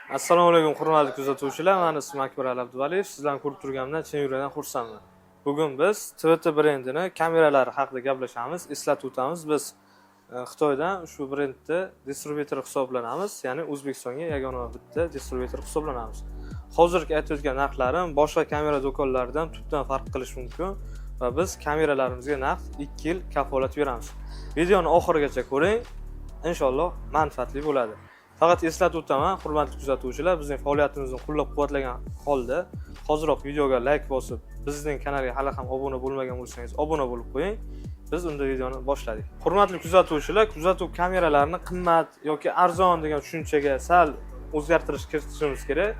Assalomu alaykum, hurmatli kuzatuvchilar. Mani ismim Akbar Abduvaliyev. Sizlarni ko'rib turganimdan chin yurakdan xursandman. Bugun biz TVT brendini kameralari haqida gaplashamiz. Eslatib o'tamiz, biz Xitoydan ushbu brendni distribyutori hisoblanamiz, ya'ni O'zbekistonga yagona bitta distribyutor hisoblanamiz. Hozirgi aytayotgan narxlarim boshqa kamera do'konlaridan tubdan farq qilishi mumkin va biz kameralarimizga naqd 2 yil kafolat beramiz. Videoni oxirigacha ko'ring, inshaalloh manfaatli bo'ladi. Faqat eslatib o'taman, hurmatli kuzatuvchilar, bizning faoliyatimizni qo'llab quvvatlagan holda hoziroq videoga layk bosib, bizning kanalga hali ham obuna bo'lmagan bo'lsangiz, obuna bo'lib qo'ying. Biz unda videoni boshladik. Hurmatli kuzatuvchilar, kuzatuv kameralarini qimmat yoki arzon degan tushunchaga sal o'zgartirish kiritishimiz kerak.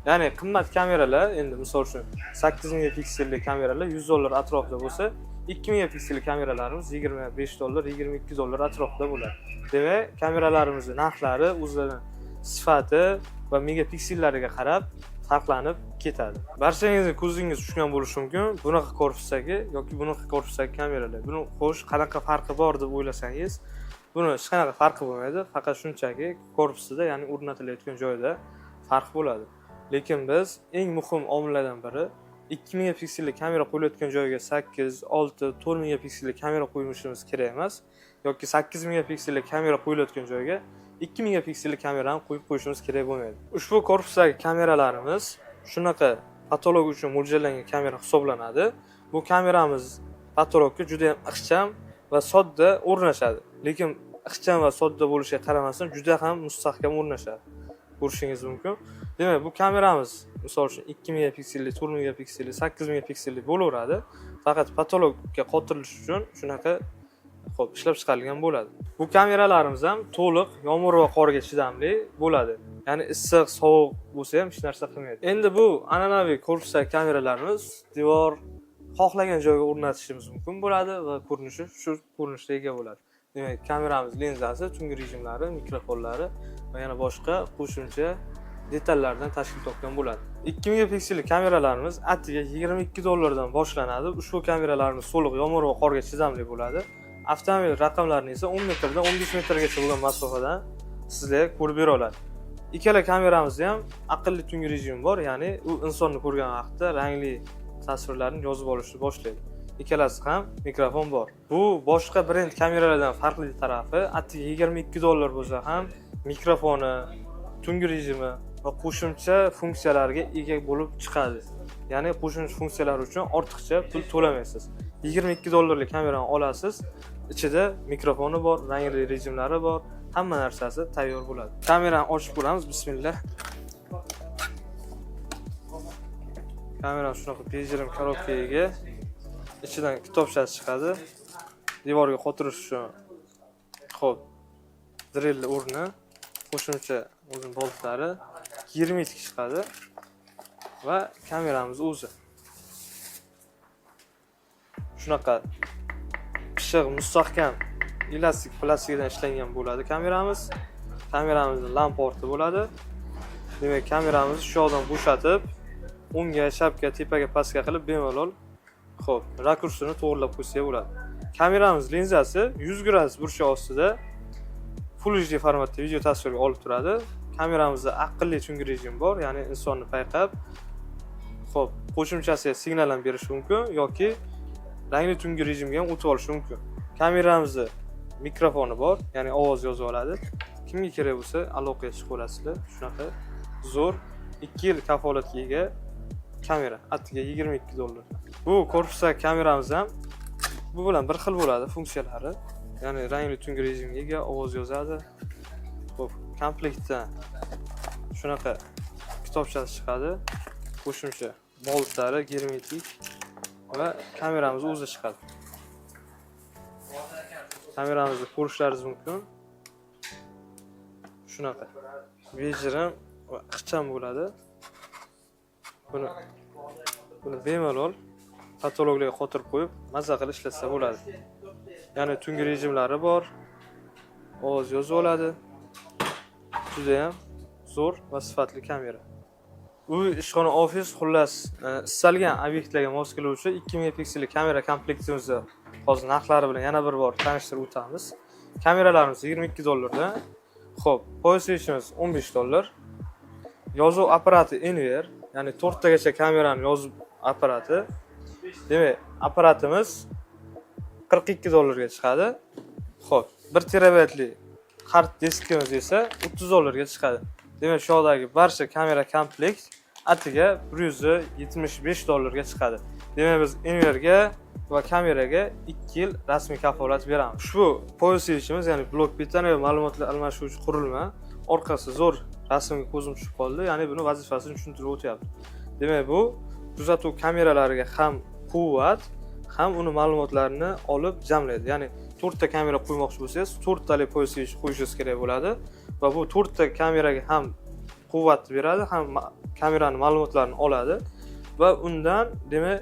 Ya'ni qimmat kameralar, endi misol uchun, 8 megapikselli kameralar 100 dollar atrofida bo'lsa, 2 megapikselli kameralarimiz 25 dollar, 22 dollar atrofida bo'ladi. Demak, kameralarimizni narxlari o'zlarini sifati va megapiksellariga qarab farqlanib ketadi. Barchangizni ko'zingiz tushgan bo'lishi mumkin bunaqa korpusdagi yoki bunaqa korpusdagi kameralar. Buni xo'sh, qanaqa farqi bor deb o'ylasangiz, buni hech qanaqa farqi bo'lmaydi, faqat shunchaki korpusida, ya'ni o'rnatilayotgan joyda farq bo'ladi. Lekin biz eng muhim omillardan biri, 2 megapikselli kamera qo'yilayotgan joyga 8, 6, 4 megapikselli kamera qo'yishimiz kerak emas yoki 8 megapikselli kamera qo'yilayotgan joyga 2 megapikselli kamerani qo'yib qo'yishimiz kerak bo'lmaydi. Ushbu korpusdagi kameralarimiz shunaqa потолок uchun mo'ljallangan kamera hisoblanadi. Bu kameramiz потолок ka juda ham ixcham va sodda o'rnashadi, lekin ixcham va sodda bo'lishiga qaramasdan juda ham mustahkam o'rnashadi, ko'rishingiz mumkin. Demak, bu kameramiz, misol uchun, 2 megapikselli, 4 megapikselli, 8 megapikselli bo'laveradi, faqat потолок ka qotirilishi uchun shunaqa, ho'p, ishlab chiqarilgan bo'ladi. Bu kameralarimiz ham to'liq yomg'ir va qorga chidamli bo'ladi, ya'ni issiq, sovuq bo'lsa ham hech narsa qilmaydi. Endi bu an'anaviy korpusdagi kameralarimiz devor, xohlagan joyga o'rnatishimiz mumkin bo'ladi va ko'rinishi shu ko'rinishda ega bo'ladi. Demak, kameramiz lenzasi, tungi rejimlari, mikrofonlari va yana boshqa qo'shimcha detallardan tashkil topgan bo'ladi. 2 megapikselli kameralarimiz atiga 22 dollardan boshlanadi. Ushbu kameralarimiz to'liq yomg'ir va qorga chidamli bo'ladi. Avtomobil raqamlarini esa 10 metrdan 15 metrgacha bo'lgan masofadan sizlarga ko'rib bera oladi. Ikkala kameramizda ham aqlli tungi rejim bor, ya'ni u insonni ko'rgan vaqtda rangli tasvirlarni yozib olishni boshlaydi. Ikkalasi ham mikrofon bor. Bu boshqa brend kameralardan farqli tarafi, atiga 22 dollar bo'lsa ham mikrofoni, tungi rejimi va qo'shimcha funksiyalarga ega bo'lib chiqadi, ya'ni qo'shimcha funksiyalar uchun ortiqcha pul to'lamaysiz. 22 dollarlik kamerani olasiz, ichida mikrofoni bor, rangli rejimlari bor, hamma narsasi tayyor bo'ladi. Kamerani ochib ko'ramiz, bismillah. Kamera shunaqa bejirim коробка ga ega, ichidan kitobchasi chiqadi, devorga qotirish uchun, ho'p, drelni o'rni, qo'shimcha o'zini boltlari, germetik chiqadi va kameramiz o'zi shunaqa pishiq, mustahkam elastik plastikidan ishlangan bo'ladi kameramiz. Kameramizni lamporti bo'ladi. Demak, kameramizni shu yoqdan bo'shatib, o'ngga, chapga, tepaga, pastga qilib, bemalol, ho'p, rakursini to'g'irlab qo'ysak bo'ladi. Kameramiz lenzasi 100 gradus burchak ostida Full HD formatda video tasvirga olib turadi. Kameramizda aqlli tungi rejim bor, ya'ni insonni payqab, ho'p, qo'shimchasiga signal ham berishi mumkin yoki rangli tungi rejimga ham o'tib olishi mumkin. Kameramizni mikrofoni bor, ya'ni ovoz yozib oladi. Kimga kerak bo'lsa, aloqaga chiqib olasizlar. Shunaqa zo'r, 2 yil kafolatga ega kamera atiga 22 dollar. Bu korpusdagi kameramiz ham bu bilan bir xil bo'ladi funksiyalari, ya'ni rangli tungi rejimga ega, ovoz yozadi. Ho'p, komplektda shunaqa kitobchasi chiqadi, qo'shimcha boltlari, germetik va kameramiz o'zi chiqadi. Kameramizni ko'rishlaringiz mumkin, shunaqa bejirim va ixcham bo'ladi. Buni bemalol потолок larga qotirib qo'yib, maza qilib ishlatsa bo'ladi, ya'ni tungi rejimlari bor, ovoz yozib oladi. Judayam zo'r va sifatli kamera. Uy, ishxona, ofis, xullas, istalgan obyektlarga mos keluvchi 2 megapikselli kamera komplektimizni hozir narxlari bilan yana bir bor tanishtirib o'tamiz. Kameralarimiz 22 dollardan. Ho'p, пояс ishimiz 15 dollar. Yozuv apparati Inver, ya'ni to'rttagacha kamerani yozuv apparati. Demak, apparatimiz 42 dollarga chiqadi. Xo'p, 1 terabaytli hard diskimiz esa 30 dollarga chiqadi. Demak, shu yoqdagi barcha kamera komplekt atiga 175 dollarga chiqadi. Demak, biz Inverga va kameraga 2 yil rasmiy kafolat beramiz. Ushbu POE switchimiz, ya'ni блок питания va ma'lumotlar almashuvchi qurilma, orqasi zo'r rasmga ko'zim tushib qoldi, ya'ni buni vazifasini tushuntirib o'tyapti. Demak, bu kuzatuv kameralariga ham quvvat, ham uni ma'lumotlarini olib jamlaydi. Ya'ni to'rtta kamera qo'ymoqchi bo'lsangiz, to'rttalik POE switch qo'yishingiz kerak bo'ladi va bu to'rtta kameraga ham quvvat beradi, ham kamerani ma'lumotlarini oladi va undan, demak,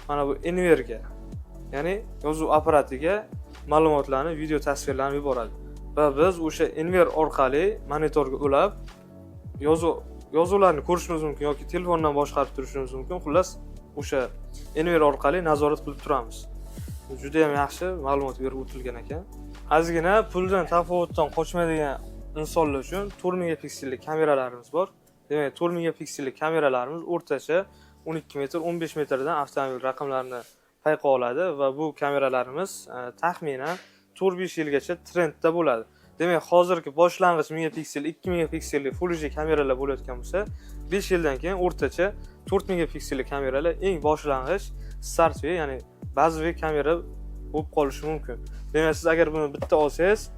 mana bu Inverga, ya'ni yozuv apparatiga ma'lumotlarni, video tasvirlarni yuboradi va biz o'sha Inver orqali monitorga ulab yozuvlarni ko'rishimiz mumkin yoki telefondan boshqarib turishimiz mumkin. Xullas, o'sha Inver orqali nazorat qilib turamiz. Bu juda ham yaxshi ma'lumot berib o'tilgan ekan. Ozgina puldan tafovutdan qochmaydigan insonlar uchun 4 megapikselli kameralarimiz bor. Demak, 4 megapikselli kameralarimiz o'rtacha 12 metr, 15 metrdan avtomobil raqamlarini payqay oladi va bu kameralarimiz taxminan 4-5 yilgacha trendda bo'ladi. Demak, hozirgi boshlang'ich megapiksel, 2 megapikselli Full HD kameralar bo'layotgan bo'lsa, 5 yildan keyin o'rtacha 4 megapikselli kameralar eng boshlang'ich startviy, ya'ni bazaviy kamera bo'lib qolishi mumkin. Demak, siz agar buni bitta olsangiz,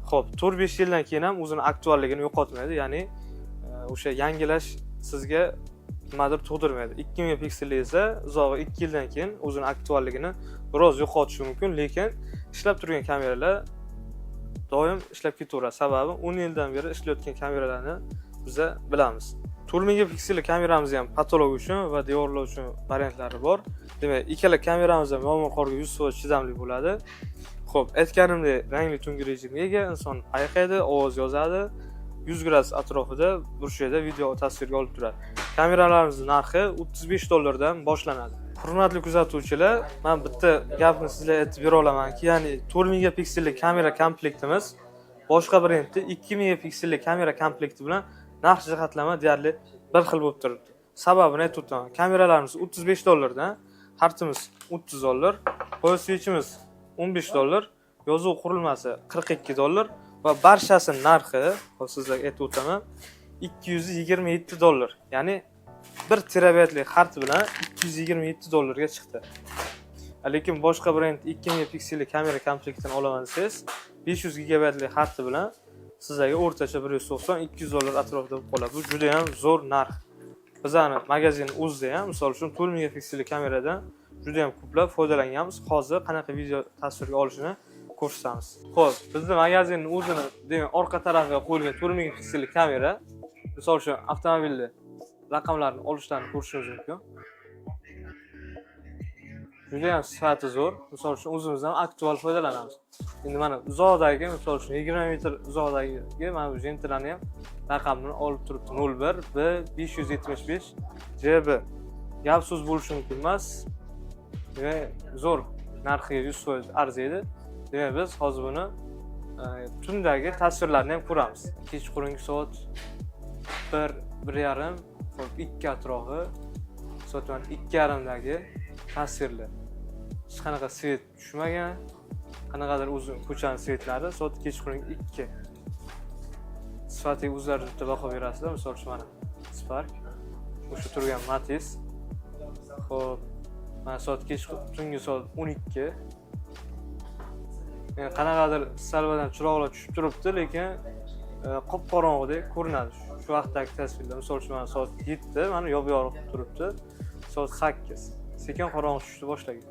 xo'p, 4-5 yildan keyin ham o'zini aktualligini yo'qotmaydi, ya'ni o'sha yangilash sizga nimadir tug'dirmaydi. 2 megapikselli esa uzog'i 2 yildan keyin o'zini aktualligini biroz yo'qotishi mumkin, lekin ishlab turgan kameralar doim ishlab ketaveradi. Sababi 10 yildan beri ishlayotgan kameralarni biza bilamiz. 4 megapikselli kameramiz ham потолок uchun va devorlar uchun variantlari bor. Demak, ikkala kameramiz ham yomg'ir qorga 100% chidamli bo'ladi. Xo'p, aytganimdek, rangli tungi rejimga ega, inson payqaydi, ovoz yozadi, 100 gradus atrofida burchakda video tasvirga olib turadi. Kameralarimizni narxi 35 dollardan boshlanadi. Hurmatli kuzatuvchilar, man bitta gapni sizlarga aytib bera olamanki, ya'ni 4 megapikselli kamera komplektimiz boshqa brendda 2 megapikselli kamera komplekti bilan narx jihatlama deyarli bir xil bo'lib turibdi. Sababini aytib o'taman. Kameralarimiz 35 dollardan, xartimiz 30 dollar, POE switchimiz 15 dollar, yozuv qurilmasi 42 dollar va barchasi narxi, hozir sizlarga aytib o'taman, 227 dollar. Ya'ni 1 terabaytli xart bilan 227 dollarga chiqdi. Lekin boshqa brend 2 megapikselli kamera komplektini olaman desangiz, 500 gigabaytli xarti bilan sizlarga o'rtacha 190-200 dollar atrofida bo'lib qoladi. Bu juda ham zo'r narx. Bizani magazin o'zida ham, misol uchun, 4 megapikselli kameradan juda ham ko'plab foydalanganmiz. Hozir qanaqa video tasvirga olishini ko'rsatamiz. Xo'p, bizni magazinning o'zini, demak, orqa tarafiga qo'yilgan 4 megapikselli kamera, misol uchun, avtomobilni raqamlarini olishlarini ko'rishimiz mumkin. Juda ham sifati zo'r. Misol uchun, o'zimiz ham aktual foydalanamiz. Endi mana uzoqdagi, misol uchun, 20 metr uzoqdagi mana bu Gentrani ham raqamini olib turibdi: 01 B 575 JB. Gap so'z bo'lishi mumkin emas. Demak, zo'r, narxiga 100% arziydi. Demak, biz hozir buni tundagi tasvirlarni ham ko'ramiz. Kechqurungi soat 1, 1:30, xo'p, 2 atrofi, soat mana 2:30dagi tasvirlar. Hech qanaqa свет tushmagan, qanaqadir o'zi ko'chani свет lari, soat kechqurungi 2. Sifatiga o'zlari bitta baho berasizlar. Misol uchun, mana Spark, o'sha turgan Matiz. Xo'p, mana soat kech tungi soat 12. Yani qanaqadir salvadan chiroqlar tushib turibdi, lekin qop qorong'udek ko'rinadi shu vaqtdagi tasvirlar. Misol uchun, mana soat 7, mana yop yorug' turibdi. Soat 8, sekin qorong'i tushishni boshlagan.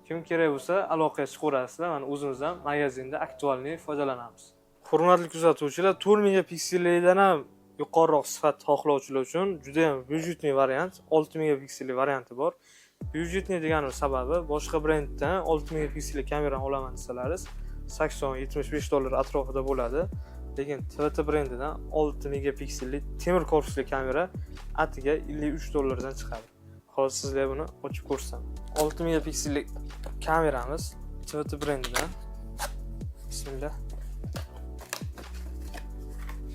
Kim kerak bo'lsa, aloqaga chiqaverasizlar. Mana o'zimiz ham magazinda актуальный foydalanamiz. Hurmatli kuzatuvchilar, 4 megapiksellidan ham yuqoriroq sifat xohlovchilar uchun juda ham бюджетный variant, 6 megapikselli varianti bor. Бюджетный deganim sababi, boshqa brenddan 6 megapikselli kamerani olaman desalaringiz, 80-75 dollar atrofida bo'ladi. Lekin TWT brendidan 6 megapikselli temir korpusli kamera atiga 53 dollardan chiqadi. Hozir sizlarga buni ochib ko'rsataman. 6 megapikselli kameramiz TWT brendidan. Bismillah.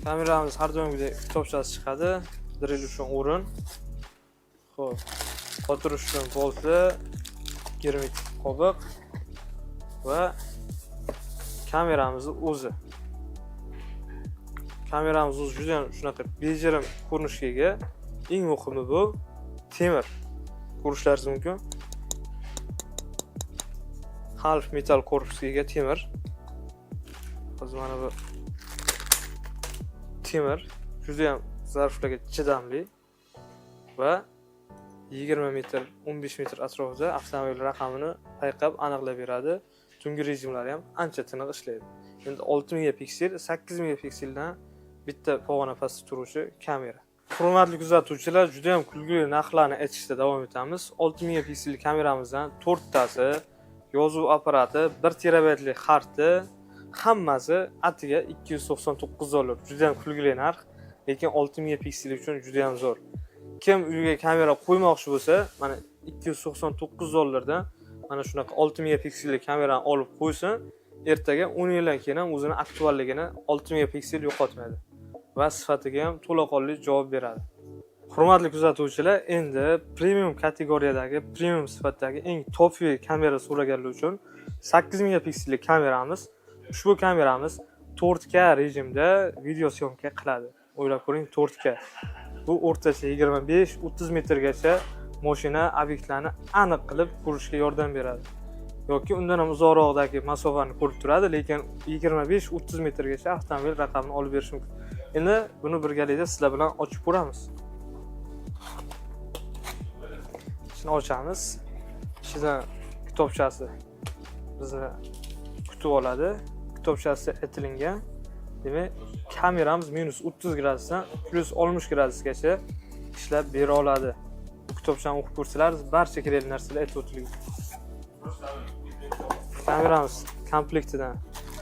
Kameramiz har doimgidek kitobchasi chiqadi. Drill uchun o'rin. Xo'p, qotirish uchun boltli, germetik qobiq va kameramizni o'zi. Kameramiz o'zi juda ham shunaqa bejirim ko'rinishga ega. Eng muhimi, bu temir. Ko'rishlaringiz mumkin. Half metal korpusga ega temir. Hozir mana bu temir juda ham zarflarga chidamli va 20 metr, 15 metr atrofida avtomobil raqamini payqab, aniqlab beradi. Tungi rejimlari ham ancha tiniq ishlaydi. Endi 6 megapiksel, 8 megapikseldan bitta pog'ona pastda turuvchi kamera. Hurmatli kuzatuvchilar, juda ham kulgili narxlarni aytishda davom etamiz. 6 megapikselli kameramizdan to'rttasi, yozuv apparati, 1 terabaytli xarti, hammasi atiga 299 dollar. Juda ham kulgili narx, lekin 6 megapiksel uchun juda ham zo'r. Kim uyga kamera qo'ymoqchi bo'lsa, mana 299 dollardan mana shunaqa 6 megapikselli kamerani olib qo'ysin, ertaga 10 yildan keyin ham o'zini aktualligini 6 megapiksel yo'qotmaydi va sifatiga ham to'laqonli javob beradi. Hurmatli kuzatuvchilar, endi premium kategoriyadagi, premium sifatdagi eng топовый kamera so'raganlar uchun 8 megapikselli kameramiz. Ushbu kameramiz 4K rejimda video съёмка qiladi. O'ylab ko'ring, 4K. Bu o'rtacha 25-30 metrgacha moshina, obyektlarni aniq qilib ko'rishga yordam beradi yoki undan ham uzoqroqdagi masofani ko'rib turadi, lekin 25-30 metrgacha avtomobil raqamini olib berishi mumkin. Endi buni birgalikda sizlar bilan ochib ko'ramiz. Ichini ochamiz. Ichidan kitobchasi bizni kutib oladi. Kitobchasi aytilingan. Demak, kameramiz -30 gradusdan +60 gradusgacha ishlab bera oladi. Bu kitobchani o'qib ko'rsalaringiz, barcha kerakli narsalar aytib o'tilgan. Kameramiz komplektidan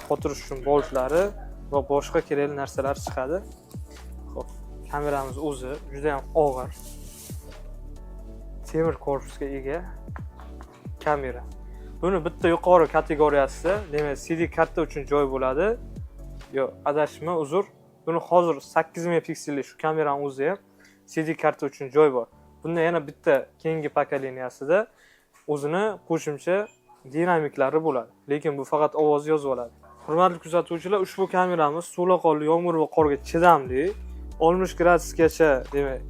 qotirish uchun boltlari va boshqa kerakli narsalar chiqadi. Xo'p, kameramiz o'zi juda ham og'ir. Temir korpusga ega kamera. Buni bitta yuqori kategoriyasi, demak, SD karta uchun joy bo'ladi. Yo'q, adashma, uzr. Buni hozir 8 megapikselli shu kamerani o'zi ham SD karta uchun joy bor. Bunda yana bitta keyingi поколения sida o'zini qo'shimcha dinamiklari bo'ladi. Lekin bu faqat ovoz yozib oladi. Hurmatli kuzatuvchilar, ushbu kameramiz to'laqonli yomg'ir va qorga chidamli, 60 gradusgacha, demak,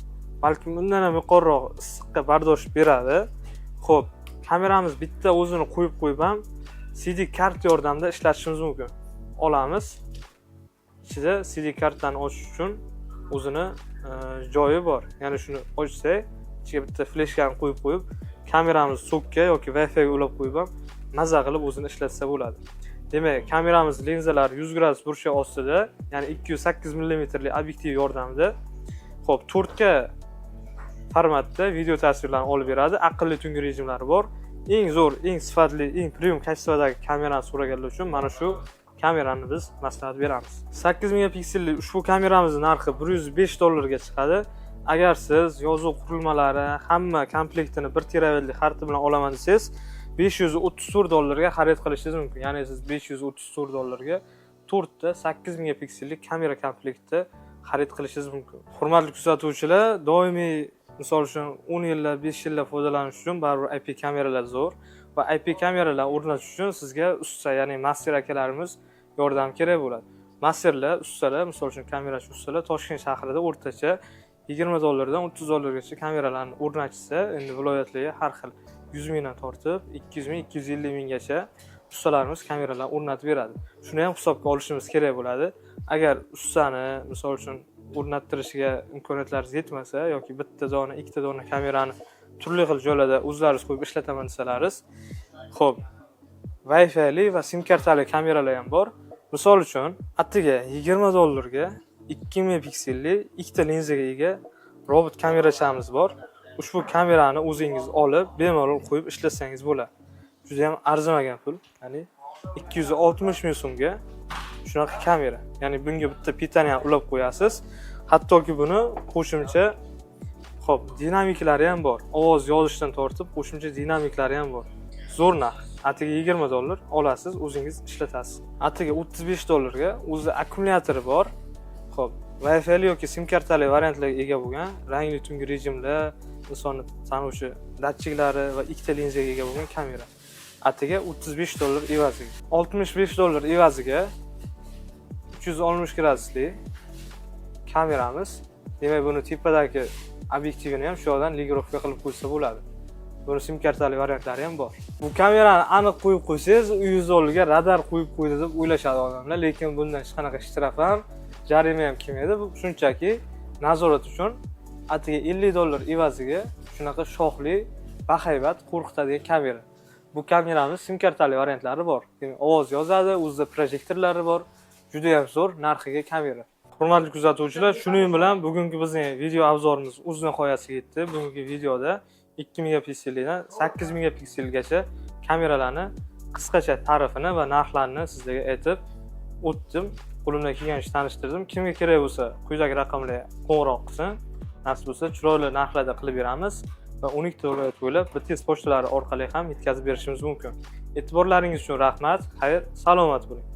balkim undan ham yuqoriroq issiqqa bardosh beradi. Xo'p, kameramiz bitta o'zini qo'yib qo'yib ham SD karta yordamida ishlatishimiz mumkin. Olamiz. Ichida SD kartani ochish uchun o'zini joyi bor. Ya'ni shuni ochsak, ichiga bitta fleshkani qo'yib qo'yib, kameramiz tokka yoki Wi-Fi ga ulab qo'yib ham maza qilib o'zini ishlatsa bo'ladi. Demak, kameramiz linzalari 100 gradus burchak ostida, ya'ni 208 millimetrli obyektiv yordamida, xo'p, 4K formatda video tasvirlarni olib beradi. Aqlli tungi rejimlari bor. Eng zo'r, eng sifatli, eng premium качество dagi kamerani so'raganlar uchun mana shu kamerani biz maslahat beramiz. 8 megapikselli ushbu kameramizni narxi 105 dollarga chiqadi. Agar siz yozuv qurilmalari hamma komplektini 1 terabaytli xarita bilan olaman desangiz, 534 dollarga xarid qilishingiz mumkin. Ya'ni siz 534 dollarga to'rtta 8 megapikselli kamera komplekti xarid qilishingiz mumkin. Hurmatli kuzatuvchilar, doimiy, misol uchun, 10 yillab, 5 yillab foydalanish uchun baribir IP kameralar zo'r va IP kameralar o'rnatish uchun sizga usta, ya'ni master akalarimiz yordam kerak bo'ladi. Masterlar, ustalar, misol uchun, kamerachi ustalar Toshkent shahrida o'rtacha 20 dollardan 30 dollargacha kameralarni o'rnatishsa, endi viloyatlarga har xil, 100 mingdan tortib 200 ming, 250 minggacha ustalarimiz kameralar o'rnatib beradi. Shuni ham hisobga olishimiz kerak bo'ladi. Agar ustani, misol uchun, o'rnattirishga imkoniyatlaringiz yetmasa yoki bitta dona, ikkita dona kamerani turli xil joylarda o'zlaringiz qo'yib ishlataman desalaringiz, xo'p, Wi-Fi'li va sim kartali kameralar ham bor. Misol uchun, attiga 20 dollarga 2 megapikselli ikkita linzaga ega robot kamerachamiz bor. Ushbu kamerani o'zingiz olib, bemalol qo'yib ishlatsangiz bo'ladi. Juda ham arzimagan pul, ya'ni 260 ming so'mga shunaqa kamera. Ya'ni bunga bitta питание ulab qo'yasiz. Hattoki buni qo'shimcha, xo'p, dinamiklari ham bor. Ovoz yozishdan tortib qo'shimcha dinamiklari ham bor. Zo'r narx. Atigi 20 dollar olasiz, o'zingiz ishlatasiz. Atiga 35 dollarga o'zi akkumulyatori bor. Xo'p, Xo'p, Wi-Fi yoki sim kartali variantlarga ega bo'lgan, rangli tungi rejimda insonni tanuvchi datchiklari va ikkita linzaga ega bo'lgan kamera. Atigi 35 dollar evaziga. 65 dollar evaziga 360 gradusli kameramiz. Demak, buni tepadagi obyektivini ham shu yoqdan регулировка qilib qo'ysa bo'ladi. Buni sim kartali variantlari ham bor. Bu kamerani aniq qo'yib qo'ysangiz, 100 dollarga radar qo'yib qo'ydi deb o'ylashadi odamlar, lekin bundan hech qanaqa shtraf ham, jarima ham kelmaydi. Bu shunchaki nazorat uchun atigi 50 dollar evaziga shunaqa shoxli, bahaybat, qo'rqitadigan kamera. Bu kameramiz sim kartali variantlari bor. Demak, ovoz yozadi, o'zida projektorlari bor. Juda ham zo'r narxiga kamera. Hurmatli kuzatuvchilar, shuning bilan bugungi bizning video обзор imiz o'z nihoyasiga yetdi. Bugungi videoda 2 megapikseldan 8 megapikselgacha kameralarni qisqacha ta'rifini va narxlarini sizlarga aytib o'tdim. Qo'limdan kelganicha tanishtirdim. Kimga kerak bo'lsa, quyidagi raqamlarga qo'ng'iroq qilsin. Nasib bo'lsa, chiroyli narxlarda qilib beramiz va 12 ta viloyat bo'ylab BTS pochtalari orqali ham yetkazib berishimiz mumkin. E'tiborlaringiz uchun rahmat. Xayr, salomat bo'ling.